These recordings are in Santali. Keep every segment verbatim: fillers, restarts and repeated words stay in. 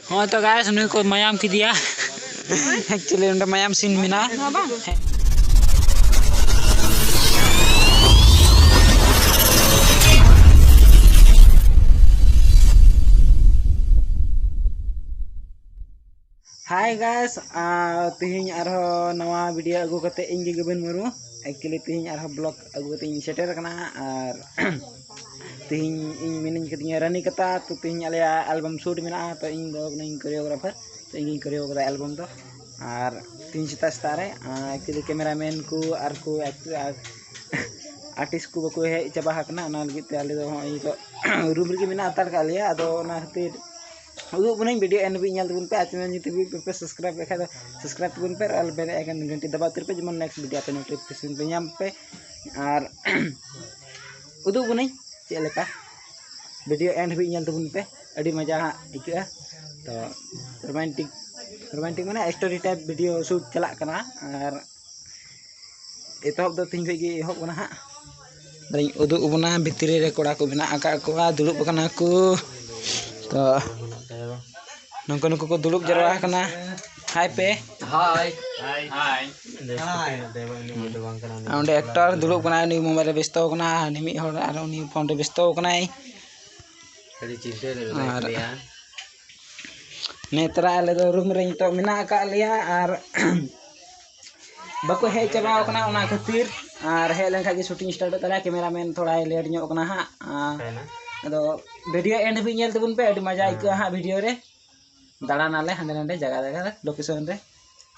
ᱦᱚᱸᱜᱼᱚᱭ ᱛᱚ ᱜᱟᱭᱥ, ᱱᱩᱭ ᱠᱚ ᱢᱟᱭᱟᱢ ᱠᱮᱫᱮᱭᱟ᱾ ᱮᱠᱪᱩᱭᱮᱞᱤ ᱚᱸᱰᱮ ᱢᱟᱭᱟᱢ ᱥᱤᱱ ᱢᱮᱱᱟᱜᱼᱟ᱾ ᱱᱚᱣᱟ ᱵᱟᱝ? ᱦᱟᱭ ᱜᱟᱭᱥ, ᱛᱮᱦᱮᱧ ᱟᱨᱦᱚᱸ ᱱᱟᱣᱟ ᱵᱷᱤᱰᱤᱭᱳ ᱟᱹᱜᱩ ᱠᱟᱛᱮ ᱤᱧ ᱜᱮ ᱜᱮᱵᱮᱱ ᱢᱩᱨᱢᱩ᱾ ᱮᱠᱪᱩᱭᱮᱞᱤ ᱛᱮᱦᱮᱧ ᱟᱨᱦᱚᱸ ᱵᱞᱚᱜ ᱟᱹᱜᱩ ᱠᱟᱛᱮ ᱤᱧ ᱥᱮᱴᱮᱨ ᱟᱠᱟᱱᱟ᱾ ᱟᱨ ᱛᱮᱦᱮᱧ ᱤᱧ ᱢᱤᱱᱟᱹᱧ ᱠᱟᱫᱤᱧᱟ ᱨᱟᱱᱤᱠᱟᱛᱟ, ᱛᱚ ᱛᱮᱦᱮᱧ ᱟᱞᱮᱭᱟᱜ ᱮᱞᱵᱟᱢ ᱥᱩᱴ ᱢᱮᱱᱟᱜᱼᱟ, ᱛᱚ ᱤᱧ ᱫᱚ ᱠᱟᱹᱱᱟᱹᱧ ᱠᱳᱨᱤᱭᱳᱜᱨᱟᱯᱷᱟᱨ, ᱛᱚ ᱤᱧ ᱜᱤᱧ ᱠᱳᱨᱤᱭᱳ ᱠᱟᱫᱟ ᱮᱞᱵᱟᱢ ᱫᱚ᱾ ᱟᱨ ᱛᱮᱦᱮᱧ ᱥᱮᱛᱟᱜ ᱥᱮᱛᱟᱜ ᱨᱮ ᱮᱠᱪᱩᱭᱮᱞᱤ ᱠᱮᱢᱮᱨᱟᱢᱮᱱ ᱠᱚ ᱟᱨ ᱠᱚ ᱟᱨᱴᱤᱥᱴ ᱠᱚ ᱵᱟᱠᱚ ᱦᱮᱡ ᱪᱟᱵᱟ ᱟᱠᱟᱱᱟ, ᱚᱱᱟ ᱞᱟᱹᱜᱤᱫ ᱛᱮ ᱟᱞᱮ ᱫᱚ ᱦᱚᱸᱜᱼᱚᱭ ᱱᱤᱛᱚᱜ ᱨᱩᱢ ᱨᱮᱜᱮ ᱢᱮᱱᱟᱜ ᱦᱟᱛᱟᱲ ᱠᱟᱜ ᱞᱮᱭᱟ᱾ ᱟᱫᱚ ᱚᱱᱟ ᱠᱷᱟᱹᱛᱤᱨ ᱩᱫᱩᱜ ᱵᱚᱱᱟᱹᱧ, ᱵᱷᱤᱰᱤᱭᱳ ᱮᱱ ᱦᱟᱹᱵᱤᱡ ᱧᱮᱞ ᱛᱟᱵᱚᱱ ᱯᱮ᱾ ᱟᱨ ᱪᱮᱱᱮᱞ ᱡᱩᱫᱤ ᱯᱮ ᱥᱟᱵᱥᱠᱨᱟᱭᱤᱵ ᱞᱮᱠᱷᱟᱡ ᱫᱚ ᱥᱟᱵᱥᱠᱨᱟᱭᱤᱵ ᱛᱟᱵᱚᱱ ᱯᱮ, ᱟᱨ ᱵᱮᱞ ᱟᱭᱠᱚᱱ ᱜᱷᱟᱱᱴᱤ ᱫᱟᱵᱟᱣ ᱩᱛᱟᱹᱨ ᱯᱮ, ᱡᱮᱢᱚᱱ ᱱᱮᱠᱥᱴ ᱵᱷᱤᱰᱤᱭᱳ ᱟᱯᱮ ᱱᱳᱴᱤᱯᱷᱤᱠᱮᱥᱚᱱ ᱯᱮ ᱧᱟᱢ ᱯᱮ᱾ ᱟᱨ ᱩᱫᱩᱜ ᱵᱚᱱᱟᱹᱧ ᱪᱮᱫ ᱞᱮᱠᱟ, ᱵᱷᱤᱰᱤᱭᱳ ᱮᱱ ᱦᱟᱹᱵᱤᱡ ᱧᱮᱞ ᱛᱟᱵᱚᱱ ᱯᱮ, ᱟᱹᱰᱤ ᱢᱚᱡᱟ ᱦᱟᱸᱜ ᱟᱹᱭᱠᱟᱹᱜᱼᱟ᱾ ᱛᱚ ᱨᱳᱢᱟᱱᱴᱤᱠ, ᱨᱳᱢᱟᱱᱴᱤᱠ ᱢᱟᱱᱮ ᱥᱴᱳᱨᱤ ᱴᱟᱭᱤᱯ ᱵᱷᱤᱰᱤᱭᱳ ᱥᱩᱴ ᱪᱟᱞᱟᱜ ᱠᱟᱱᱟ᱾ ᱟᱨ ᱮᱛᱚᱦᱚᱵ ᱫᱚ ᱛᱤᱦᱤᱧ ᱠᱷᱚᱡ ᱜᱮ ᱮᱦᱚᱵ ᱠᱟᱱᱟ ᱦᱟᱸᱜ᱾ ᱟᱨᱤᱧ ᱩᱫᱩᱜ ᱟᱵᱚᱱᱟ, ᱵᱷᱤᱛᱨᱤ ᱨᱮ ᱠᱚᱲᱟ ᱠᱚ ᱢᱮᱱᱟᱜ ᱟᱠᱟᱫ ᱠᱚᱣᱟ, ᱫᱩᱲᱩᱵ ᱟᱠᱟᱱᱟ ᱠᱚ᱾ ᱛᱚ ᱱᱩᱠᱩ, ᱱᱩᱠᱩ ᱠᱚ ᱫᱩᱲᱩᱵ ᱡᱟᱣᱨᱟ ᱟᱠᱟᱱᱟ᱾ ᱦᱟᱭ ᱯᱮ᱾ ᱦᱟᱭ᱾ ᱦᱟᱭ᱾ ᱟᱨ ᱚᱸᱰᱮ ᱮᱠᱴᱟᱨ ᱫᱩᱲᱩᱵ ᱠᱟᱱᱟᱭ, ᱩᱱᱤ ᱢᱳᱵᱟᱭᱤᱞ ᱨᱮ ᱵᱮᱥᱛᱚ ᱠᱟᱱᱟ, ᱩᱱᱤ ᱢᱤᱫ ᱦᱚᱲ ᱟᱨ ᱩᱱᱤ ᱯᱷᱳᱱ ᱨᱮ ᱵᱮᱥᱛᱚ ᱠᱟᱱᱟᱭ᱾ ᱟᱹᱰᱤ ᱪᱤᱱᱛᱟᱹ ᱨᱮ ᱢᱮᱱᱟᱭ ᱟᱨ ᱠᱮᱫᱮᱭᱟ᱾ ᱱᱮᱛᱟᱨ ᱟᱞᱮ ᱫᱚ ᱨᱩᱢ ᱨᱮ ᱱᱤᱛᱚᱜ ᱢᱮᱱᱟᱜ ᱟᱠᱟᱫ ᱞᱮᱭᱟ ᱟᱨ ᱵᱟᱠᱚ ᱦᱮᱡ ᱪᱟᱵᱟᱣ ᱠᱟᱱᱟ, ᱚᱱᱟ ᱠᱷᱟᱹᱛᱤᱨ᱾ ᱟᱨ ᱦᱮᱡ ᱞᱮᱱᱠᱷᱟᱡ ᱜᱮ ᱥᱩᱴᱤᱝ ᱥᱴᱟᱨᱴᱚᱜ ᱛᱟᱞᱮᱭᱟ᱾ ᱠᱮᱢᱮᱨᱟᱢᱮᱱ ᱛᱷᱚᱲᱟᱭ ᱞᱮᱴ ᱧᱚᱜ ᱠᱟᱱᱟ ᱦᱟᱸᱜ᱾ ᱟᱨ ᱛᱟᱦᱮᱱᱟ᱾ ᱟᱫᱚ ᱵᱷᱤᱰᱤᱭᱳ ᱮᱱᱰ ᱦᱟᱹᱵᱤᱡ ᱧᱮᱞ ᱛᱟᱵᱚᱱ ᱯᱮ, ᱟᱹᱰᱤ ᱢᱚᱡᱟ ᱦᱮᱸ᱾ ᱟᱹᱭᱠᱟᱹᱜᱼᱟ ᱦᱟᱸᱜ ᱵᱷᱤᱰᱤᱭᱳ ᱨᱮ᱾ ᱫᱟᱬᱟᱱᱟᱞᱮ ᱦᱟᱸᱰᱮ ᱱᱟᱸᱰᱮ ᱡᱟᱭᱜᱟ ᱡᱟᱭᱜᱟ ᱨᱮ, ᱞᱳᱠᱮᱥᱚᱱ ᱨᱮ᱾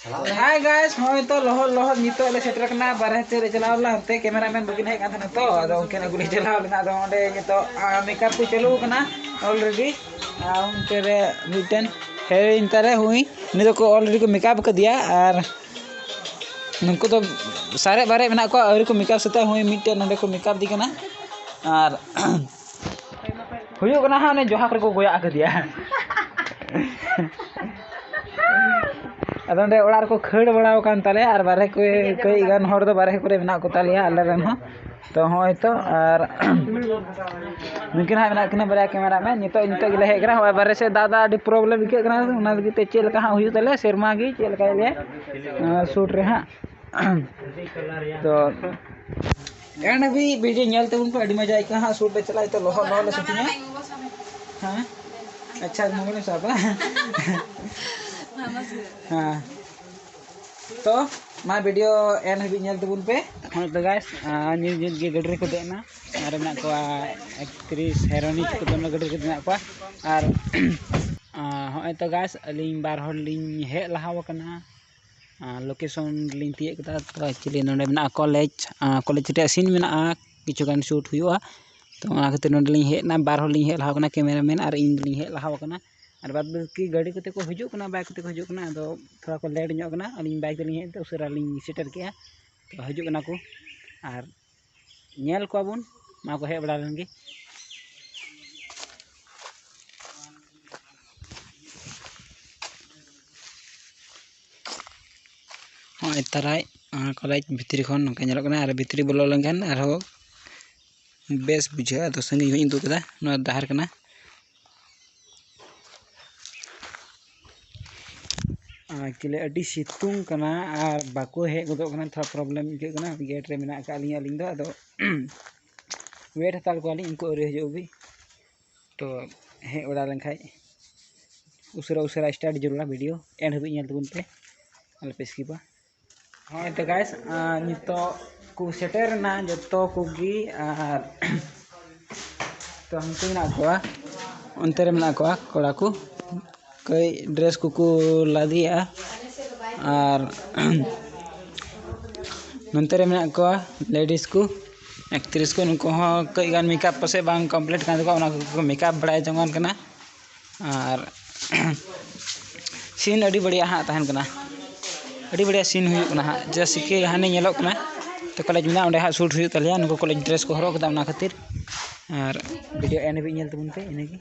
ᱪᱟᱞᱟᱣ ᱞᱮ᱾ ᱦᱟᱭ ᱜᱟᱭᱥ, ᱱᱚᱜᱼᱚᱭ ᱛᱚ ᱞᱚᱦᱚᱫ ᱞᱚᱦᱚᱫ ᱱᱤᱛᱚᱜ ᱞᱮ ᱥᱮᱴᱮᱨ ᱠᱟᱱᱟ ᱵᱟᱨᱦᱮ ᱥᱮᱫ ᱨᱮ ᱪᱟᱞᱟᱣ ᱞᱮᱱᱟ, ᱦᱟᱱᱛᱮ ᱠᱮᱢᱮᱨᱟᱢᱮᱱ ᱵᱟᱹᱠᱤᱱ ᱦᱮᱡ ᱠᱟᱱ ᱛᱟᱦᱮᱱᱟ ᱛᱚ, ᱟᱫᱚ ᱩᱱᱠᱤᱱ ᱟᱹᱜᱩ ᱞᱮ ᱪᱟᱞᱟᱣ ᱞᱮᱱᱟ᱾ ᱟᱫᱚ ᱚᱸᱰᱮ ᱱᱤᱛᱚᱜ, ᱟ, ᱢᱮᱠᱟᱯ ᱠᱚ ᱪᱟᱹᱞᱩ ᱟᱠᱟᱱᱟ ᱚᱞᱨᱮᱰᱤ᱾ ᱟᱨ ᱚᱱᱛᱮ ᱨᱮ ᱢᱤᱫᱴᱮᱱ ᱦᱮᱨᱳᱭᱤᱱ ᱛᱟᱞᱮ ᱦᱩᱭ, ᱩᱱᱤ ᱫᱚᱠᱚ ᱚᱞᱨᱮᱰᱤ ᱠᱚ ᱢᱮᱠᱟᱯ ᱟᱠᱟᱫᱮᱭᱟ᱾ ᱟᱨ ᱱᱩᱠᱩ ᱫᱚ ᱥᱟᱨᱮᱡ ᱵᱟᱨᱮᱡ ᱢᱮᱱᱟᱜ ᱠᱚᱣᱟ, ᱟᱹᱣᱨᱤ ᱠᱚ ᱢᱮᱠᱟᱯ ᱥᱟᱹᱛᱟᱹᱜᱼᱟ᱾ ᱦᱩᱭ ᱢᱤᱫᱴᱮᱱ ᱱᱚᱸᱰᱮ ᱠᱚ ᱢᱮᱠᱟᱯ ᱫᱤ ᱠᱟᱱᱟ᱾ ᱟᱨ ᱦᱩᱭᱩᱜ ᱠᱟᱱᱟ ᱦᱟᱸᱜ, ᱚᱱᱮ ᱡᱚᱦᱟ ᱠᱚᱨᱮ ᱠᱚ ᱜᱚᱭᱟᱜ ᱟᱠᱟᱫᱮᱭᱟ᱾ ᱟᱫᱚ ᱚᱸᱰᱮ ᱚᱲᱟᱜ ᱨᱮᱠᱚ ᱠᱷᱟᱹᱲ ᱵᱟᱲᱟ ᱟᱠᱟᱱ ᱛᱟᱞᱮᱭᱟ, ᱟᱨ ᱵᱟᱨᱦᱮ ᱠᱚᱨᱮ ᱠᱟᱹᱡ ᱜᱟᱱ ᱦᱚᱲ ᱫᱚ ᱵᱟᱨᱦᱮ ᱠᱚᱨᱮ ᱢᱮᱱᱟᱜ ᱠᱚ ᱛᱟᱞᱮᱭᱟ ᱟᱞᱮ ᱨᱮᱱ ᱦᱚᱸ᱾ ᱛᱚ ᱦᱚᱸᱜᱼᱚᱭ ᱛᱚ, ᱟᱨ ᱱᱩᱠᱤᱱ ᱦᱟᱸᱜ ᱢᱮᱱᱟᱜ ᱠᱤᱱᱟ ᱵᱟᱨᱭᱟ ᱠᱮᱢᱮᱨᱟ ᱢᱮᱱ᱾ ᱱᱤᱛᱚᱜ, ᱱᱤᱛᱚᱜ ᱜᱮᱞᱮ ᱦᱮᱡ ᱠᱟᱱᱟ᱾ ᱦᱚᱸᱜᱼᱚᱭ ᱵᱟᱨᱦᱮ ᱥᱮᱫ ᱫᱟᱜ, ᱫᱟᱜ ᱟᱹᱰᱤ ᱯᱨᱚᱵᱞᱮᱢ ᱟᱹᱭᱠᱟᱹᱜ ᱠᱟᱱᱟ᱾ ᱚᱱᱟ ᱞᱟᱹᱜᱤᱫ ᱛᱮ ᱪᱮᱫ ᱞᱮᱠᱟ ᱦᱟᱸᱜ ᱦᱩᱭᱩᱜ ᱛᱟᱞᱮᱭᱟ, ᱥᱮᱨᱢᱟ ᱜᱮ ᱪᱮᱫ ᱞᱮᱠᱟᱭ ᱞᱟᱹᱭᱟ, ᱥᱩᱴ ᱨᱮ ᱦᱟᱸᱜ᱾ ᱛᱚ ᱮᱱ ᱦᱟᱹᱵᱤᱡ ᱵᱷᱤᱰᱤᱭᱳ ᱧᱮᱞ ᱛᱟᱵᱚᱱ ᱯᱮ, ᱟᱹᱰᱤ ᱢᱚᱡᱟ ᱟᱹᱭᱠᱟᱹᱜᱼᱟ ᱦᱟᱸᱜ᱾ ᱥᱩᱴ ᱞᱮ ᱪᱟᱞᱟᱜᱼᱟ, ᱱᱤᱛᱚᱜ ᱞᱚᱦᱚᱫ, ᱞᱚᱦᱚᱫ ᱞᱮ ᱥᱩᱴᱤᱝᱟ᱾ ᱦᱮᱸ, ᱟᱪᱪᱷᱟ, ᱢᱳᱵᱟᱭᱤᱞ ᱮᱢ ᱥᱟᱵᱟ? ᱦᱮᱸ, ᱛᱚ ᱢᱟ ᱵᱷᱤᱰᱤᱭᱳ ᱮᱱ ᱦᱟᱹᱵᱤᱡ ᱧᱮᱞ ᱛᱟᱵᱚᱱ ᱯᱮ᱾ ᱦᱳᱭ ᱛᱚ ᱜᱟᱭᱥ, ᱧᱩᱛ ᱧᱩᱛ ᱜᱮ ᱜᱟᱹᱰᱤ ᱨᱮᱠᱚ ᱫᱮᱡ ᱮᱱᱟ᱾ ᱟᱨ ᱢᱮᱱᱟᱜ ᱠᱚᱣᱟ ᱮᱠᱛᱨᱤᱥ ᱦᱮᱨᱳᱱᱤ ᱠᱚ ᱫᱚᱢᱮ ᱜᱟᱹᱰᱤ ᱨᱮ ᱢᱮᱱᱟᱜ ᱠᱚᱣᱟ᱾ ᱟᱨ ᱦᱚᱸᱜᱼᱚᱭ ᱛᱚ ᱜᱟᱭᱥ, ᱟᱹᱞᱤᱧ ᱵᱟᱨ ᱦᱚᱲ ᱞᱤᱧ ᱦᱮᱡ ᱞᱟᱦᱟᱣ ᱟᱠᱟᱱᱟ᱾ ᱞᱳᱠᱮᱥᱚᱱ ᱨᱮᱞᱤᱧ ᱛᱤᱭᱳᱜ ᱠᱮᱫᱟ᱾ ᱛᱚ ᱮᱠᱪᱩᱭᱮᱞᱤ ᱱᱚᱰᱮ ᱢᱮᱱᱟᱜᱼᱟ ᱠᱚᱞᱮᱡᱽ, ᱠᱚᱞᱮᱡᱽ ᱨᱮᱭᱟᱜ ᱥᱤᱱ ᱢᱮᱱᱟᱜᱼᱟ, ᱠᱤᱪᱷᱩ ᱜᱟᱱ ᱥᱩᱴ ᱦᱩᱭᱩᱜᱼᱟ᱾ ᱛᱚ ᱚᱱᱟ ᱠᱷᱟᱹᱛᱤᱨ ᱱᱚᱰᱮ ᱞᱤᱧ ᱦᱮᱡ ᱮᱱᱟ, ᱵᱟᱨ ᱦᱚᱲ ᱞᱤᱧ ᱦᱮᱡ ᱞᱟᱦᱟ ᱠᱟᱱᱟ, ᱠᱮᱢᱮᱨᱟ ᱢᱮᱱ ᱟᱨ ᱤᱧ ᱫᱚᱞᱤᱧ ᱦᱮᱡ ᱞᱟᱦᱟ ᱟᱠᱟᱱᱟ᱾ ᱟᱨ ᱵᱟᱫᱽ ᱵᱟᱹᱠᱤ ᱜᱟᱹᱰᱤ ᱠᱚᱛᱮ ᱠᱚ ᱦᱤᱡᱩᱜ ᱠᱟᱱᱟ, ᱵᱟᱭᱤᱠ ᱠᱚᱛᱮ ᱠᱚ ᱦᱤᱡᱩᱜ ᱠᱟᱱᱟ, ᱟᱫᱚ ᱛᱷᱚᱲᱟ ᱠᱚ ᱞᱮᱴ ᱧᱚᱜ ᱠᱟᱱᱟ᱾ ᱟᱹᱞᱤᱧ ᱵᱟᱭᱤᱠ ᱛᱮᱞᱤᱧ ᱦᱮᱡ ᱮᱱᱛᱮ ᱩᱥᱟᱹᱨᱟ ᱞᱤᱧ ᱥᱮᱴᱮᱨ ᱠᱮᱜᱼᱟ᱾ ᱛᱚ ᱦᱤᱡᱩᱜ ᱠᱟᱱᱟ ᱠᱚ, ᱟᱨ ᱧᱮᱞ ᱠᱚᱣᱟ ᱵᱚᱱ, ᱢᱟ ᱠᱚ ᱦᱮᱡ ᱵᱟᱲᱟ ᱞᱮᱱ ᱜᱮ᱾ ᱦᱚᱸᱜᱼᱚᱭ ᱛᱟᱨᱟᱭ ᱠᱚᱞᱮᱡᱽ ᱵᱷᱤᱛᱨᱤ ᱠᱷᱚᱱ ᱱᱚᱝᱠᱟ ᱧᱮᱞᱚᱜ ᱠᱟᱱᱟ, ᱟᱨ ᱵᱷᱤᱛᱨᱤ ᱵᱚᱞᱚ ᱞᱮᱱᱠᱷᱟᱱ ᱟᱨᱦᱚᱸ ᱵᱮᱥ ᱵᱩᱡᱷᱟᱹᱜᱼᱟ᱾ ᱟᱫᱚ ᱥᱟᱺᱜᱤᱧ ᱠᱷᱚᱱ ᱤᱧ ᱩᱫᱩᱜ ᱠᱮᱫᱟ, ᱱᱚᱣᱟ ᱰᱟᱦᱟᱨ ᱠᱟᱱᱟ᱾ ᱮᱠᱪᱩᱭᱮᱞᱤ ᱟᱹᱰᱤ ᱥᱤᱛᱩᱝ ᱠᱟᱱᱟ ᱟᱨ ᱵᱟᱠᱚ ᱦᱮᱡ ᱜᱚᱫᱚᱜ ᱠᱟᱱᱟ, ᱛᱷᱚᱲᱟ ᱯᱨᱚᱵᱞᱮᱢ ᱟᱹᱭᱠᱟᱹᱜ ᱠᱟᱱᱟ᱾ ᱜᱮᱴ ᱨᱮ ᱢᱮᱱᱟᱜ ᱟᱠᱟᱫ ᱞᱤᱧᱟ ᱟᱹᱞᱤᱧ ᱫᱚ, ᱟᱫᱚ ᱣᱮᱴ ᱦᱟᱛᱟᱲ ᱠᱚᱣᱟᱞᱤᱧ, ᱩᱱᱠᱩ ᱟᱹᱣᱨᱤ ᱦᱤᱡᱩᱜ ᱦᱟᱹᱵᱤᱡ᱾ ᱛᱚ ᱦᱮᱡ ᱵᱟᱲᱟ ᱞᱮᱱᱠᱷᱟᱡ ᱩᱥᱟᱹᱨᱟ ᱩᱥᱟᱹᱨᱟ ᱥᱴᱟᱨᱴ ᱡᱟᱹᱨᱩᱲᱟ ᱵᱷᱤᱰᱤᱭᱳ, ᱮᱱᱰ ᱦᱟᱹᱵᱤᱡ ᱧᱮᱞ ᱛᱟᱵᱚᱱ ᱯᱮ, ᱟᱞᱚᱯᱮ ᱥᱠᱤᱯᱟ᱾ ᱦᱳᱭ ᱛᱚ ᱜᱟᱭᱥ, ᱱᱤᱛᱚᱜ ᱠᱚ ᱥᱮᱴᱮᱨ ᱮᱱᱟ ᱡᱚᱛᱚ ᱠᱚᱜᱮ᱾ ᱟᱨ ᱛᱚ ᱦᱟᱱᱛᱮ ᱢᱮᱱᱟᱜ ᱠᱚᱣᱟ, ᱚᱱᱛᱮ ᱨᱮ ᱢᱮᱱᱟᱜ ᱠᱚᱣᱟ ᱠᱚᱲᱟ ᱠᱚ, ᱠᱟᱹᱡ ᱰᱨᱮᱥ ᱠᱚᱠᱚ ᱞᱟᱫᱮᱭᱮᱜᱼᱟ᱾ ᱟᱨ ᱱᱚᱱᱛᱮ ᱨᱮ ᱢᱮᱱᱟᱜ ᱠᱚᱣᱟ ᱞᱮᱰᱤᱥ ᱠᱚ, ᱮᱠᱛᱨᱤᱥ ᱠᱚ᱾ ᱱᱩᱠᱩ ᱦᱚᱸ ᱠᱟᱹᱡ ᱜᱟᱱ ᱢᱮᱠᱟᱯ ᱯᱟᱥᱮᱡ ᱵᱟᱝ ᱠᱚᱢᱯᱞᱤᱴ ᱠᱟᱱ ᱛᱟᱠᱚᱣᱟ, ᱚᱱᱟ ᱠᱚᱠᱚ ᱢᱮᱠᱟᱯ ᱵᱟᱲᱟᱭ ᱡᱚᱝ ᱠᱟᱱᱟ᱾ ᱟᱨ ᱥᱤᱱ ᱟᱹᱰᱤ ᱵᱟᱹᱲᱤᱡ ᱦᱟᱸᱜ ᱛᱟᱦᱮᱱ ᱠᱟᱱᱟ, ᱟᱹᱰᱤ ᱵᱟᱹᱲᱤᱡ ᱥᱤᱱ ᱦᱩᱭᱩᱜ ᱠᱟᱱᱟ ᱦᱟᱸᱜ᱾ ᱡᱮᱭᱥᱮ ᱠᱤ ᱦᱟᱱᱮ ᱧᱮᱞᱚᱜ ᱠᱟᱱᱟ, ᱛᱚ ᱠᱚᱞᱮᱡᱽ ᱢᱮᱱᱟᱜᱼᱟ, ᱚᱸᱰᱮ ᱦᱟᱸᱜ ᱥᱩᱴ ᱦᱩᱭᱩᱜ ᱛᱟᱞᱮᱭᱟ᱾ ᱱᱩᱠᱩ ᱠᱚᱞᱮᱡᱽ ᱰᱨᱮᱥ ᱠᱚ ᱦᱚᱨᱚᱜ ᱠᱟᱫᱟ, ᱚᱱᱟ ᱠᱷᱟᱹᱛᱤᱨ᱾ ᱟᱨ ᱵᱷᱤᱰᱤᱭᱳ ᱮᱱ ᱦᱟᱹᱵᱤᱡ ᱧᱮᱞ ᱛᱟᱵᱚᱱ ᱯᱮ, ᱤᱱᱟᱹᱜᱮ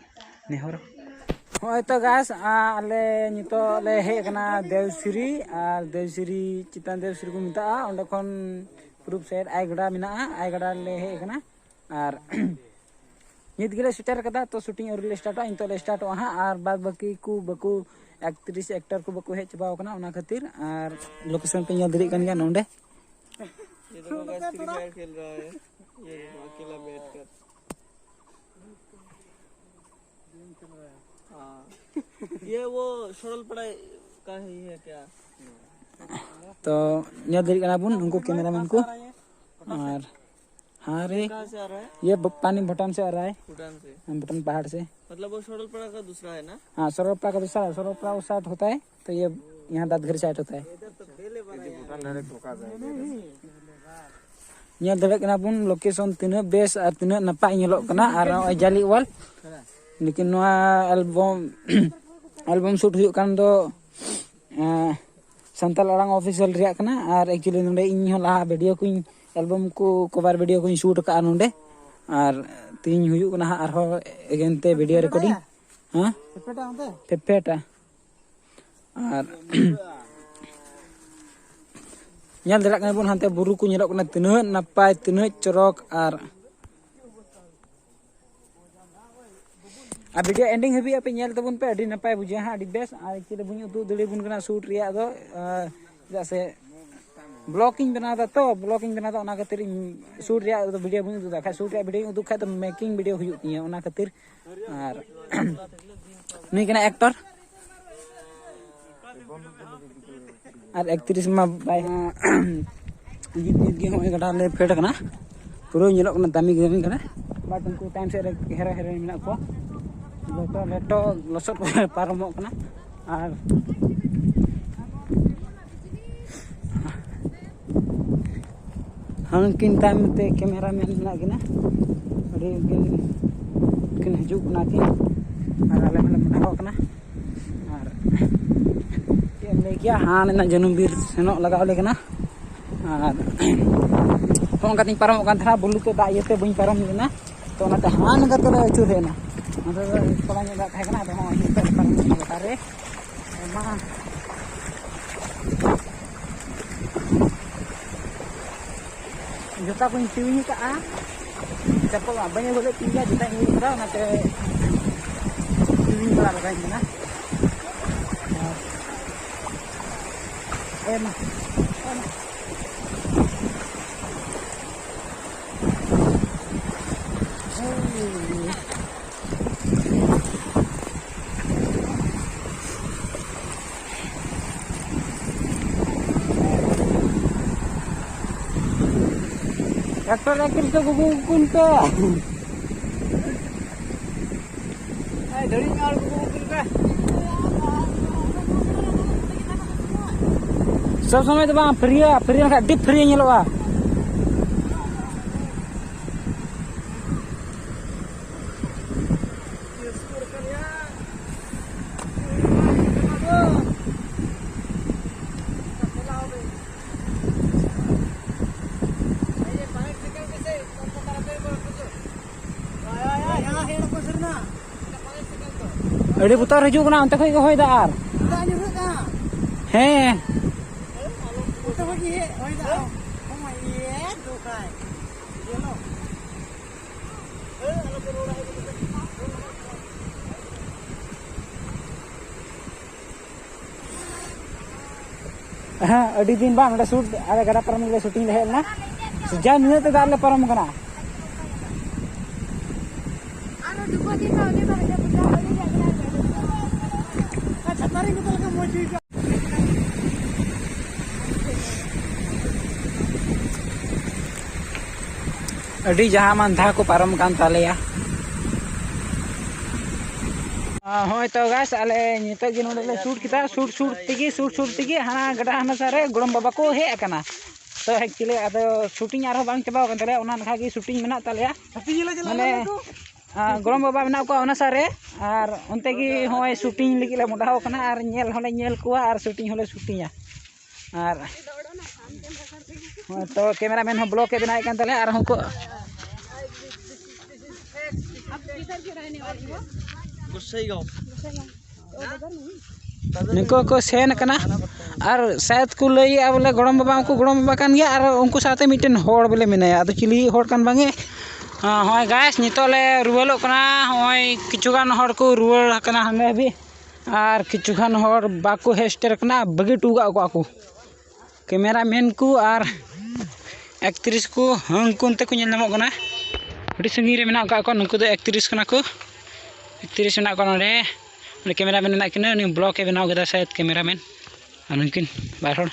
ᱱᱮᱦᱚᱨ᱾ ᱦᱚᱸᱜᱼᱚᱭ ᱛᱚ ᱜᱟᱭᱥ, ᱟᱞᱮ ᱱᱤᱛᱚᱜ ᱞᱮ ᱦᱮᱡ ᱟᱠᱟᱱᱟ ᱫᱮᱣᱥᱤᱨᱤ, ᱟᱨ ᱫᱮᱣᱥᱤᱨᱤ ᱪᱮᱛᱟᱱ ᱫᱮᱣᱥᱤᱨᱤ ᱠᱚ ᱢᱮᱛᱟᱜᱼᱟ, ᱚᱸᱰᱮ ᱠᱷᱚᱱ ᱯᱩᱨᱩᱵ ᱥᱮᱫ ᱟᱭ ᱜᱟᱰᱟ ᱢᱮᱱᱟᱜᱼᱟ, ᱟᱭ ᱜᱟᱰᱟ ᱞᱮ ᱦᱮᱡ ᱟᱠᱟᱱᱟ᱾ ᱟᱨ ᱱᱤᱛ ᱜᱮᱞᱮ ᱥᱮᱴᱮᱨ ᱠᱟᱫᱟ, ᱛᱚ ᱥᱩᱴᱤᱝ ᱟᱹᱣᱨᱤ ᱞᱮ ᱥᱴᱟᱨᱴᱚᱜᱼᱟ, ᱱᱤᱛᱚᱜ ᱞᱮ ᱥᱴᱟᱨᱴᱚᱜᱼᱟ ᱦᱟᱸᱜ᱾ ᱟᱨ ᱵᱟᱫ ᱵᱟᱹᱠᱤ ᱠᱚ ᱵᱟᱠᱚ ᱮᱠᱴᱨᱤᱥ ᱮᱠᱴᱟᱨ ᱠᱚ ᱵᱟᱠᱚ ᱦᱮᱡ ᱪᱟᱵᱟᱣ ᱠᱟᱱᱟ, ᱚᱱᱟ ᱠᱷᱟᱹᱛᱤᱨ᱾ ᱟᱨ ᱞᱳᱠᱮᱥᱚᱱ ᱯᱮ ᱧᱮᱞ ᱫᱟᱲᱮᱭᱟᱜ ᱠᱟᱱ ᱜᱮᱭᱟ ᱱᱚᱰᱮ᱾ ये देखो गाइस, फ्री फायर खेल रहा है। ये देखो, अकेला बैठकर। हाँ। ये वो सरलपाड़ा का ही है क्या? ᱛᱚ ᱧᱮᱞ ᱫᱟᱲᱮᱭᱟᱜ ᱠᱟᱱᱟ ᱵᱚᱱ ᱩᱱᱠᱩ ᱠᱮᱢᱮᱨᱟᱢᱮᱱ ᱠᱚ᱾ ᱟᱨ हाँ रे, कहाँ से आ रहा है? ये ब- पानी भूटान से आ रहा है। भूटान से। हम भूटान पहाड़ से। मतलब वो सरलपाड़ा का दूसरा है ना? हाँ, सरलपाड़ा का दूसरा है। सरलपाड़ा उस साइड होता है, तो ये यहाँ दादगढ़ साइड होता है। ᱧᱮᱞ ᱫᱟᱲᱮᱭᱟᱜ ᱠᱟᱱᱟ ᱵᱚᱱ ᱞᱳᱠᱮᱥᱚᱱ ᱛᱤᱱᱟᱹᱜ ᱵᱮᱥ ᱟᱨ ᱛᱤᱱᱟᱹᱜ ᱱᱟᱯᱟᱭ ᱧᱮᱞᱚᱜ ᱠᱟᱱᱟ᱾ ᱟᱨ ᱱᱚᱜᱼᱚᱭ ᱡᱟᱞᱤ ᱚᱣᱟᱞ, ᱞᱮᱠᱤᱱ ᱱᱚᱣᱟ ᱮᱞᱵᱚᱢ ᱮᱞᱵᱚᱢ ᱥᱩᱴ ᱦᱩᱭᱩᱜ ᱠᱟᱱ ᱫᱚ ᱮᱸ, ᱥᱟᱱᱛᱟᱲ ᱟᱲᱟᱝ ᱚᱯᱷᱤᱥᱤᱭᱟᱞ ᱨᱮᱭᱟᱜ ᱠᱟᱱᱟ᱾ ᱟᱨ ᱮᱠᱪᱩᱭᱮᱞᱤ ᱱᱚᱰᱮ ᱤᱧ ᱦᱚᱸ ᱞᱟᱦᱟ ᱵᱷᱤᱰᱤᱭᱳ ᱠᱚᱧ, ᱮᱞᱵᱚᱢ ᱠᱚ ᱠᱚᱵᱷᱟᱨ ᱵᱷᱤᱰᱤᱭᱳ ᱠᱚᱧ ᱥᱩᱴ ᱟᱠᱟᱫᱼᱟ ᱱᱚᱰᱮ᱾ ᱟᱨ ᱛᱮᱦᱮᱧ ᱦᱩᱭᱩᱜ ᱠᱟᱱᱟ ᱦᱟᱸᱜ ᱟᱨᱦᱚᱸ ᱮᱜᱮᱱ ᱛᱮ ᱵᱷᱤᱰᱤᱭᱳ ᱨᱮᱠᱚᱨᱰᱤᱝ᱾ ᱦᱮᱸ, ᱯᱷᱮᱯᱷᱮᱴᱟ᱾ ᱟᱨ ᱧᱮᱞ ᱫᱟᱲᱮᱭᱟᱜ ᱠᱟᱱᱟ ᱵᱚᱱ ᱦᱟᱱᱛᱮ ᱵᱩᱨᱩ ᱠᱚ ᱧᱮᱞᱚᱜ ᱠᱟᱱᱟ, ᱛᱤᱱᱟᱹᱜ ᱱᱟᱯᱟᱭ, ᱛᱤᱱᱟᱹᱜ ᱪᱚᱨᱚᱠ᱾ ᱟᱨ ᱟᱨ ᱵᱷᱤᱰᱤᱭᱳ ᱮᱱᱰᱤᱝ ᱦᱟᱹᱵᱤᱡ ᱟᱯᱮ ᱧᱮᱞ ᱛᱟᱵᱚᱱ ᱯᱮ, ᱟᱹᱰᱤ ᱱᱟᱯᱟᱭ ᱵᱩᱡᱷᱟᱹᱜᱼᱟ ᱦᱟᱸᱜ, ᱟᱹᱰᱤ ᱵᱮᱥ᱾ ᱟᱨ ᱮᱠᱪᱩᱭᱮᱞᱤ ᱵᱟᱹᱧ ᱩᱫᱩᱜ ᱫᱟᱲᱮᱭᱟᱵᱚᱱ ᱠᱟᱱᱟ ᱥᱩᱴ ᱨᱮᱭᱟᱜ ᱫᱚ, ᱟᱨ ᱪᱮᱫᱟᱜ ᱥᱮ ᱵᱞᱚᱜ ᱤᱧ ᱵᱮᱱᱟᱣ ᱮᱫᱟ ᱛᱚ, ᱵᱞᱚᱜ ᱤᱧ ᱵᱮᱱᱟᱣ ᱮᱫᱟ, ᱚᱱᱟ ᱠᱷᱟᱹᱛᱤᱨ ᱤᱧ ᱥᱩᱴ ᱨᱮᱭᱟᱜ ᱫᱚ ᱵᱷᱤᱰᱤᱭᱳ ᱵᱟᱹᱧ ᱩᱫᱩᱜ ᱮᱫᱟ᱾ ᱠᱷᱟᱡ ᱥᱩᱴ ᱨᱮᱭᱟᱜ ᱵᱷᱤᱰᱤᱭᱳᱧ ᱩᱫᱩᱜ ᱠᱷᱟᱡ ᱫᱚ ᱢᱮᱠᱤᱝ ᱵᱷᱤᱰᱤᱭᱳ ᱦᱩᱭᱩᱜ ᱛᱤᱧᱟᱹ, ᱚᱱᱟ ᱠᱷᱟᱹᱛᱤᱨ᱾ ᱟᱨ ᱱᱩᱭ ᱠᱟᱱᱟ ᱮᱠᱴᱚᱨ᱾ ᱟᱨ ᱮᱠᱴᱨᱮᱥ ᱢᱟ ᱵᱟᱭ ᱱᱤᱛ ᱱᱤᱛ ᱜᱮ ᱱᱚᱜᱼᱚᱭ ᱜᱟᱰᱟ ᱞᱮ ᱯᱷᱮᱰ ᱟᱠᱟᱱᱟ, ᱯᱩᱨᱟᱹ ᱧᱮᱞᱚᱜ ᱠᱟᱱᱟ ᱫᱟᱢᱤ ᱜᱮ ᱫᱟᱢᱤ ᱜᱟᱰᱟ᱾ ᱵᱟᱴ ᱩᱱᱠᱩ ᱛᱟᱭᱚᱢ ᱥᱮᱫ ᱨᱮ ᱦᱮᱨᱳ ᱦᱮᱨᱳᱭᱤᱱ ᱢᱮᱱᱟᱜ ᱠᱚᱣᱟ᱾ ᱞᱮᱴᱚ ᱞᱮᱴᱚ ᱞᱚᱥᱚᱫ ᱠᱚᱨᱮ ᱯᱟᱨᱚᱢᱚᱜ ᱠᱟᱱᱟ᱾ ᱟᱨ ᱦᱟᱱᱠᱤᱱ ᱛᱟᱭᱚᱢ ᱛᱮ ᱠᱮᱢᱮᱨᱟ ᱢᱮᱱ ᱢᱮᱱᱟᱜ ᱠᱤᱱᱟ, ᱟᱹᱰᱤ ᱠᱤᱱ ᱠᱤᱱ ᱦᱤᱡᱩᱜ ᱠᱟᱱᱟ ᱠᱤᱱ᱾ ᱟᱨ ᱟᱞᱮ ᱦᱚᱸᱞᱮ ᱢᱚᱴᱟᱣ ᱠᱟᱱᱟ᱾ ᱟᱨ ᱪᱮᱫ ᱮᱢ ᱞᱟᱹᱭ ᱠᱮᱭᱟ, ᱦᱟᱱ ᱮᱱᱟ ᱡᱟᱹᱱᱩᱢ ᱵᱤᱨ ᱥᱮᱱᱚᱜ ᱞᱟᱜᱟᱣ ᱞᱮ ᱠᱟᱱᱟ᱾ ᱟᱨ ᱦᱚᱸᱜᱼᱚ ᱱᱚᱝᱠᱟ ᱛᱤᱧ ᱯᱟᱨᱚᱢᱚᱜ ᱠᱟᱱ ᱛᱟᱦᱮᱱᱟ, ᱵᱩᱞᱩ ᱛᱮ ᱫᱟᱜ ᱤᱭᱟᱹᱛᱮ ᱵᱟᱹᱧ ᱯᱟᱨᱚᱢ ᱞᱮᱱᱟ᱾ ᱛᱚ ᱚᱱᱟᱛᱮ ᱦᱟᱱ ᱱᱚᱝᱠᱟ ᱛᱮᱞᱮ ᱟᱹᱪᱩᱨ ᱦᱮᱡ ᱮᱱᱟ᱾ ᱚᱱᱛᱮ ᱫᱚ ᱛᱷᱚᱲᱟ ᱧᱚᱜ ᱫᱟᱜ ᱛᱟᱦᱮᱸ ᱠᱟᱱᱟ, ᱟᱫᱚ ᱦᱚᱸᱜᱼᱚᱭ ᱱᱤᱛᱚᱜ ᱞᱮ ᱯᱟᱨᱚᱢ ᱠᱟᱱᱟ ᱜᱚᱴᱟ ᱨᱮ᱾ ᱟᱭᱢᱟ ᱡᱩᱛᱟ ᱠᱚᱧ ᱛᱤᱣᱤᱧ ᱟᱠᱟᱫᱼᱟ, ᱪᱟᱯᱚᱞ ᱢᱟ ᱵᱟᱹᱧ ᱟᱹᱜᱩ ᱞᱮᱫ ᱛᱤᱧ ᱜᱮᱭᱟ, ᱡᱩᱛᱟᱧ ᱟᱹᱜᱩ ᱠᱟᱫᱟ, ᱚᱱᱟᱛᱮ ᱛᱤᱣᱤᱧ ᱵᱟᱲᱟ ᱞᱟᱜᱟᱧ ᱠᱟᱱᱟ᱾ ᱮ ᱢᱟ, ᱮ ᱢᱟ᱾ ᱴᱨᱟᱠᱴᱚᱨ ᱮᱠᱴᱚᱨ ᱛᱮ ᱜᱩᱜᱩ ᱜᱩᱜᱩᱞ ᱯᱮ᱾ ᱮᱭ, ᱫᱟᱹᱲᱤ ᱢᱮ ᱟᱨ ᱜᱩᱜᱩ ᱜᱩᱜᱩᱞ ᱯᱮ᱾ ᱥᱚᱵ ᱥᱚᱢᱚᱭ ᱫᱚ ᱵᱟᱝ, ᱯᱷᱨᱤᱭᱟ, ᱯᱷᱨᱤ ᱞᱮᱱᱠᱷᱟᱱ ᱟᱹᱰᱤ ᱯᱷᱨᱤ ᱧᱮᱞᱚᱜᱼᱟ᱾ ᱟᱹᱰᱤ ᱵᱚᱛᱚᱨ ᱦᱤᱡᱩᱜ ᱠᱟᱱᱟ, ᱚᱱᱛᱮ ᱠᱷᱚᱡ ᱜᱮ ᱦᱚᱭ ᱫᱟᱜ ᱟᱨ᱾ ᱫᱟᱜ ᱧᱩᱨᱦᱟᱹᱜ ᱠᱟᱱᱟ᱾ ᱦᱮᱸ᱾ ᱚᱱᱛᱮ ᱠᱷᱚᱡ ᱜᱮ ᱦᱮᱡ ᱦᱚᱭ ᱫᱟᱜ᱾ ᱦᱚᱸ, ᱤᱭᱟᱹ, ᱫᱩᱠᱟᱭ᱾ ᱤᱭᱟᱹ ᱱᱚ᱾ ᱦᱮᱸ, ᱟᱹᱰᱤ ᱫᱤᱱ ᱵᱟᱝ ᱱᱚᱰᱮ ᱥᱩᱴ, ᱟᱞᱮ ᱜᱟᱰᱟ ᱯᱟᱨᱚᱢ ᱨᱮ ᱥᱩᱴᱤᱝ ᱞᱮ ᱦᱮᱡ ᱞᱮᱱᱟ᱾ ᱡᱟ ᱱᱤᱭᱟᱹ ᱛᱮ ᱫᱟᱜ ᱞᱮ ᱯᱟᱨᱚᱢ ᱠᱟᱱᱟ᱾ ᱟᱹᱰᱤ ᱡᱟᱦᱟᱸ ᱢᱟᱱ ᱫᱷᱟ ᱠᱚ ᱯᱟᱨᱚᱢ ᱠᱟᱱ ᱛᱟᱞᱮᱭᱟ᱾ ᱟᱨ ᱦᱚᱸᱜᱼᱚᱭ ᱛᱚ ᱜᱟᱭᱥ, ᱟᱞᱮ ᱱᱤᱛᱚᱜ ᱜᱮ ᱱᱚᱰᱮ ᱞᱮ ᱥᱩᱴ ᱠᱮᱫᱟ᱾ ᱥᱩᱴ ᱥᱩᱴ ᱛᱮᱜᱮ, ᱥᱩᱴ ᱥᱩᱴ ᱛᱮᱜᱮ ᱦᱟᱱᱟ ᱜᱟᱰᱟ ᱦᱟᱱᱟ ᱥᱟᱨ ᱨᱮ ᱜᱚᱲᱚᱢ ᱵᱟᱵᱟ ᱠᱚ ᱦᱮᱡ ᱟᱠᱟᱱᱟ᱾ ᱛᱚ ᱮᱠᱪᱩᱭᱮᱞᱤ ᱟᱫᱚ ᱥᱩᱴᱤᱝ ᱟᱨᱦᱚᱸ ᱵᱟᱝ ᱪᱟᱵᱟᱣ ᱠᱟᱱ ᱛᱟᱞᱮᱭᱟ, ᱚᱱᱟ ᱱᱟᱠᱷᱟ ᱜᱮ ᱥᱩᱴᱤᱝ ᱢᱮᱱᱟᱜ ᱛᱟᱞᱮᱭᱟ᱾ ᱢᱟᱱᱮ, ᱟᱨ ᱜᱚᱲᱚᱢ ᱵᱟᱵᱟ ᱢᱮᱱᱟᱜ ᱠᱚᱣᱟ ᱚᱱᱟ ᱥᱟᱨ ᱨᱮ, ᱟᱨ ᱚᱱᱛᱮ ᱜᱮ ᱦᱚᱸᱜᱼᱚᱭ ᱥᱩᱴᱤᱝ ᱞᱟᱹᱜᱤᱫ ᱞᱮ ᱢᱚᱰᱟᱣ ᱠᱟᱱᱟ, ᱟᱨ ᱧᱮᱞ ᱦᱚᱸᱞᱮ ᱧᱮᱞ ᱠᱚᱣᱟ ᱟᱨ ᱥᱩᱴᱤᱝ ᱦᱚᱸᱞᱮ ᱥᱩᱴᱤᱝᱟ᱾ ᱟᱨ ᱦᱚᱸᱜᱼᱚᱭ ᱛᱚ ᱠᱮᱢᱮᱨᱟ ᱢᱮᱱ ᱦᱚᱸ ᱵᱞᱚᱜ ᱮ ᱵᱮᱱᱟᱣᱮᱫ ᱠᱟᱱ ᱛᱟᱞᱮᱭᱟ, ᱟᱨ ᱦᱚᱸ ᱠᱚ ᱜᱚᱥᱟᱭᱜᱟᱸᱣ᱾ ᱱᱩᱠᱩ ᱠᱚ ᱥᱮᱱ ᱟᱠᱟᱱᱟ᱾ ᱟᱨ ᱥᱟᱭᱮᱫ ᱠᱚ ᱞᱟᱹᱭᱮᱜᱼᱟ ᱵᱚᱞᱮ ᱜᱚᱲᱚᱢ ᱵᱟᱵᱟ, ᱩᱱᱠᱩ ᱜᱚᱲᱚᱢ ᱵᱟᱵᱟ ᱠᱟᱱ ᱜᱮᱭᱟ, ᱟᱨ ᱩᱱᱠᱩ ᱥᱟᱶᱛᱮ ᱢᱤᱫᱴᱮᱱ ᱦᱚᱲ ᱵᱚᱞᱮ ᱢᱮᱱᱟᱭᱟ᱾ ᱟᱫᱚ ᱪᱤᱞᱤ ᱦᱚᱲ ᱠᱟᱱ ᱵᱟᱝᱮ? ᱦᱮᱸ, ᱦᱳᱭ ᱜᱟᱭᱥ, ᱱᱤᱛᱚᱜ ᱞᱮ ᱨᱩᱣᱟᱹᱲᱚᱜ ᱠᱟᱱᱟ᱾ ᱦᱚᱸᱜᱼᱚᱭ ᱠᱤᱪᱷᱩ ᱜᱟᱱ ᱦᱚᱲ ᱠᱚ ᱨᱩᱣᱟᱹᱲ ᱟᱠᱟᱱᱟ ᱦᱟᱸᱰᱮ ᱦᱟᱹᱵᱤᱡ, ᱟᱨ ᱠᱤᱪᱷᱩ ᱜᱟᱱ ᱦᱚᱲ ᱵᱟᱠᱚ ᱦᱮᱡ ᱥᱮᱴᱮᱨ ᱟᱠᱟᱱᱟ, ᱵᱟᱹᱜᱤ ᱦᱚᱴᱚ ᱟᱠᱟᱫ ᱠᱚᱣᱟ ᱠᱚ᱾ ᱠᱮᱢᱮᱨᱟ ᱢᱮᱱ ᱠᱚ ᱟᱨ ᱮᱠᱴᱨᱮᱥ ᱠᱚ, ᱦᱟᱹᱱᱠᱩ ᱚᱱᱛᱮ ᱠᱚ ᱧᱮᱞ ᱧᱟᱢᱚᱜ ᱠᱟᱱᱟ᱾ ᱟᱹᱰᱤ ᱥᱟᱺᱜᱤᱧ ᱨᱮ ᱢᱮᱱᱟᱜ ᱟᱠᱟᱫ ᱠᱚᱣᱟ᱾ ᱱᱩᱠᱩ ᱫᱚ ᱮᱠᱴᱨᱮᱥ ᱠᱟᱱᱟ ᱠᱚ, ᱮᱠᱴᱨᱮᱥ ᱢᱮᱱᱟᱜ ᱠᱚᱣᱟ ᱱᱚᱰᱮ᱾ ᱱᱚᱰᱮ ᱠᱮᱢᱮᱨᱟ ᱢᱮᱱ ᱢᱮᱱᱟᱜ ᱠᱤᱱᱟᱹ, ᱩᱱᱤ ᱵᱞᱚᱜ ᱮ ᱵᱮᱱᱟᱣ ᱠᱮᱫᱟ ᱥᱟᱭᱮᱫ, ᱠᱮᱢᱮᱨᱟ ᱢᱮᱱ᱾ ᱟᱨ ᱩᱱᱠᱤᱱ ᱵᱟᱨ ᱦᱚᱲ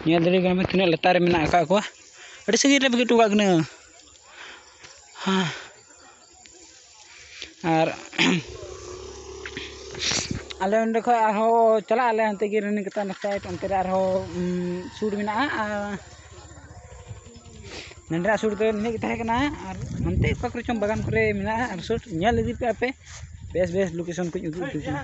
ᱧᱮᱞ ᱫᱟᱲᱮᱭᱟᱠᱚ ᱠᱟᱱᱟ ᱯᱮ ᱛᱤᱱᱟᱹᱜ ᱞᱟᱛᱟᱨ ᱨᱮ ᱢᱮᱱᱟᱜ ᱟᱠᱟᱫ ᱠᱚᱣᱟ, ᱟᱹᱰᱤ ᱥᱟᱺᱜᱤᱧ ᱨᱮ ᱵᱟᱹᱜᱤ ᱦᱚᱴᱚ ᱠᱟᱜ ᱠᱤᱱᱟᱹ᱾ ᱦᱮᱸ᱾ ᱟᱨ ᱟᱞᱮ ᱚᱸᱰᱮ ᱠᱷᱚᱡ ᱟᱨᱦᱚᱸ ᱪᱟᱞᱟᱜ ᱟᱞᱮ ᱦᱟᱱᱛᱮ ᱜᱮ ᱨᱟᱱᱤᱠᱟᱛᱟ ᱥᱟᱭᱤᱰ, ᱚᱱᱛᱮ ᱨᱮ ᱟᱨᱦᱚᱸ ᱥᱩᱴ ᱢᱮᱱᱟᱜᱼᱟ᱾ ᱟᱨ ᱱᱚᱸᱰᱮᱱᱟᱜ ᱥᱩᱴ ᱫᱚ ᱱᱤᱱᱟᱹᱜ ᱜᱮ ᱛᱟᱦᱮᱸ ᱠᱟᱱᱟ᱾ ᱟᱨ ᱦᱟᱱᱛᱮ ᱚᱠᱟ ᱠᱚᱨᱮ ᱪᱚᱝ ᱵᱟᱜᱟᱱ ᱠᱚᱨᱮ ᱢᱮᱱᱟᱜᱼᱟ᱾ ᱟᱨ ᱥᱩᱴ ᱧᱮᱞ ᱤᱫᱤ ᱯᱮ ᱟᱯᱮ, ᱵᱮᱥ ᱵᱮᱥ ᱞᱳᱠᱮᱥᱚᱱ ᱠᱚᱧ ᱩᱫᱩᱜ ᱟᱯᱮ ᱠᱟᱱᱟ᱾